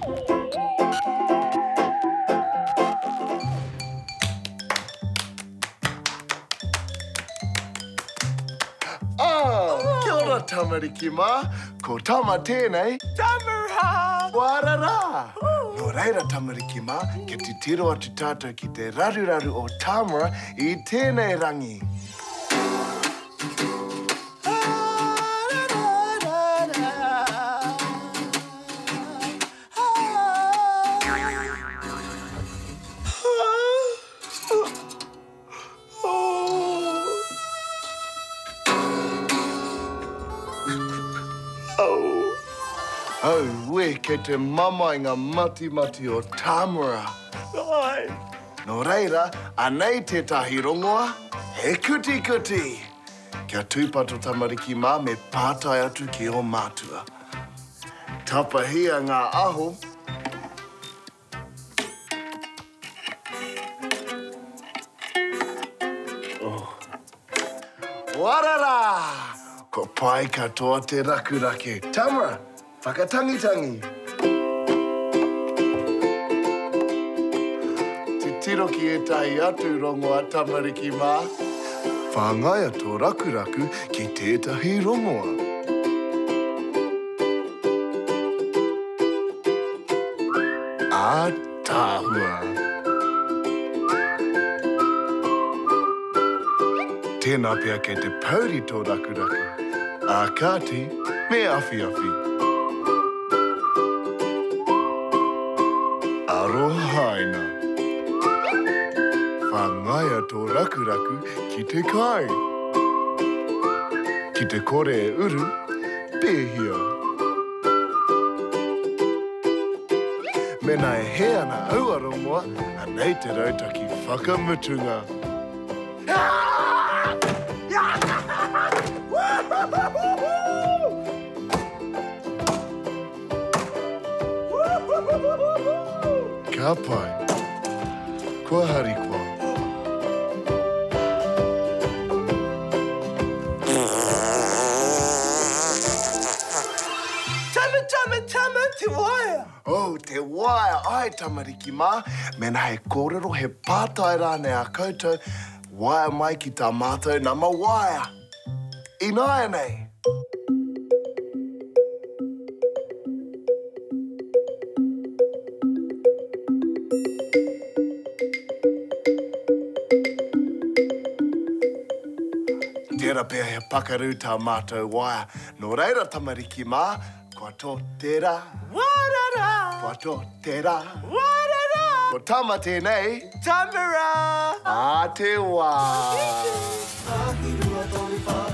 Ah, kia ora tamariki mā, ko Tama tēnei. Tamara! Warara! Nō reira tamariki mā, kia titiro atu tātou ki te raruraru o Tamara i tēnei rangi. Auē, kei te mamae ngā matimati o Tamara. Ai. Nō reira, anei tētahi rongoa, he kutikuti! Kia tūpato tamariki mā me pātai atu ki ō mātua. Tapahia ngā aho. Oh. Warara! Ko pai katoa te rakurake. Tamara, whakatangitangi! Titiro ki ētahi atu rongoa tamariki mā. Whāngaia tō rakuraku ki tētahi rongoa. Ātaahua! Tēnā pea kei te pouri tō rakuraku. Ā kāti, me awhiawhi. Arohaina. Whāngaia tō rakuraku ki te kai. Ki te kore e uru, pēhia. Mēnā e hē ana aua rongoa, anei te rautaki whakamutunga. Ka pai. Kua harikoa. Tama, tama, tama, te waea! Oh, te waea, ai tamariki mā. Mēnā he kōrero, he pātai rānei a koutou, waea mai ki tā mātou nama waea. Ināianei! Tērā pea he pakaru tā mātou waea. Nō reira tamariki mā, kua tō te rā. Warara! Kua tō te rā. Warara! Ko Tama tēnei. Tamara! Ā te wā! Ka kite!